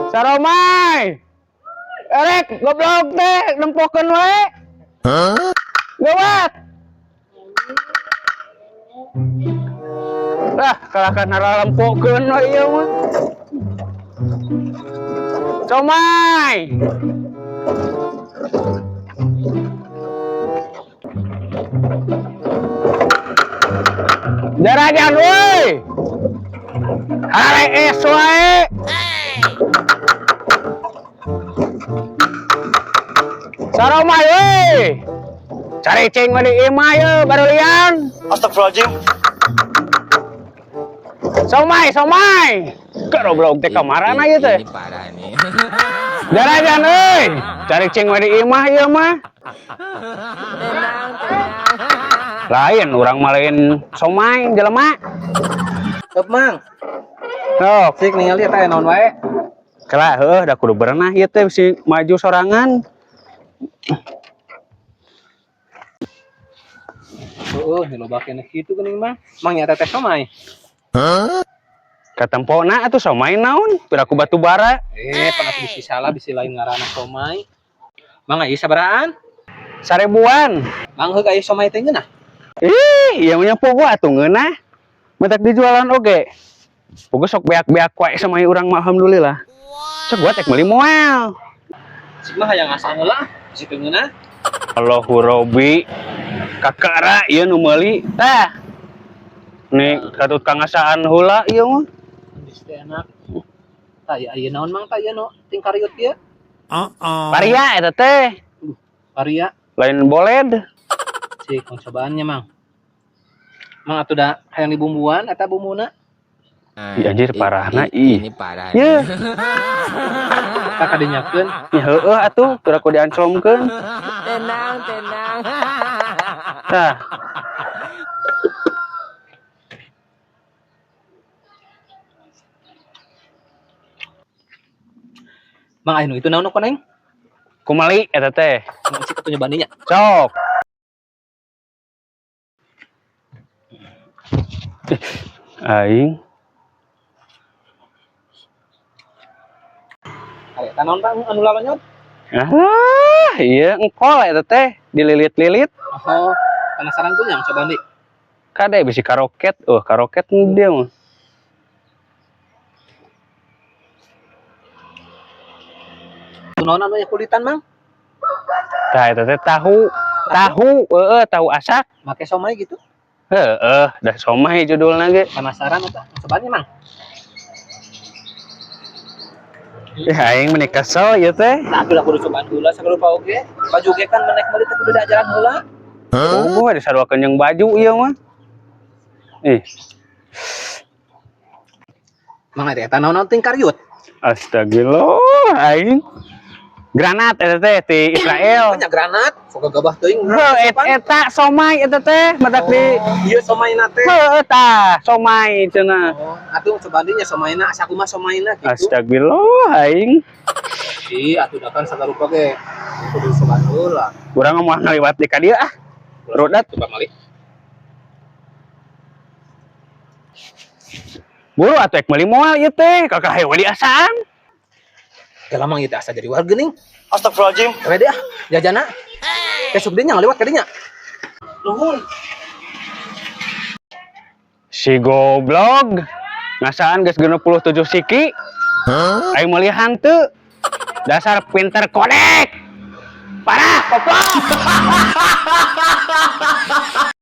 Saromai. Erek goblok teh nempokeun wae. Gawat. Lah, kalahkan naralempokeun we ieu mah. Somai. Jarajan woi. Hare es wae. Saromai woi. Cari cing mah di imah ye barulian. Astagfirullahaladzim. Somai, somai. Goblok teh kamarana ieu teh? Ini parah nih. Jarajan euy. Cari cing mah di imah ieu mah. Tenang, tenang. Lain urang mah lain somai jelema. Up, Mang. Sok, Sik ningali eta naon wae. Kela heuh da kudu berenah ieu teh bisi maju sorangan. Heeh, ni loba keneh kitu geuning, Mang. Mang nya teh somai. Katempona atuh somai naon? Piraku batu bara. Eh, pernah bisi salah bisi lain ngaranna somai. Mang aya sabarahaan? 1000-an. Mang heuk aya somai teh ngeunah. Ih, ieu mah nya puguh atuh ngeunah. Mentak dijualan oge. Puguh sok beak-beak wae sama urang mah alhamdulillah. Sok gua tek meuli moal. Sik mah hayang ngasaan heula, bisi teu ngeunah. Allahu Robbi. Kakara ieu nu meuli. Tah. Nih katut kangasaan heula ieu mah. Bisi teh enak. Tah ieu aya naon Mang tah ieu nu tingkariut ieu? Paria eta teh. Paria. Lain boled. Sik cobaannya, Mang. Mang atuh da hayang dibumbuan eta bumbuna. Ih, anjir parahna ih. Ini parah. Ye, Tah kadinyakeun. nya heueuh atuh pira ku dianclomkeun. Tenang, tenang. Tah. Mang aya nu itu naon nu koneng? Kumali eta teh. Mang sik atuh nyobaan nya. Sok. Aing Aya eta naon Bang anu lalonyot? Ah, iya engkol eta teh dililit-lilit. Oh, penasaran tuh yang coba di. Kade bisi karoket. Oh, karoket dia mah. Naon anu kulitan, Mang? Tah eta teh tahu. Tahu, heeh, tahu asak. Make somai gitu. Heeh, dah somai judulna ge. Penasaran eta. Cobaannya, Mang. Ih, aing meni kesel ieu teh. Nah, aku kudu cobaan heula sagala oge. Baju ge kan menek meuli teh kudu diajaran heula. Oh, ada saruakeun jeung baju ieu mah. Ih, Mang eta naon naon tingkariut? Astagfirullah, aing. Granat eta teh ti Israel. Banyak granat, sok gabah teuing. Heuh, eta somai eta teh matak di Ieu somaina teh. Heuh, tah, somai cenah. Oh, atuh cobaan nya somaina, asa kumaha somaina gitu. Astagfirullah, aing. Ih, atuh da kan sagarupa ge kudu cobaan heula. Urang moal ngaliwat di ka dieu ah. Rodat. Coba mali. Buru atuh ek meuli moal ieu teh, kakak hewe di asaan. Ya lamang ieu teh asa jadi warga geuning. Astagfirullahaladzim. Ewe deh ah, jajana. Besok dia ngaliwat ka dinya. Nuhun. Si goblok. Ngasaan geus 67 siki. Aing meuli hanteu. Dasar pinter kodek. Parah, goblok.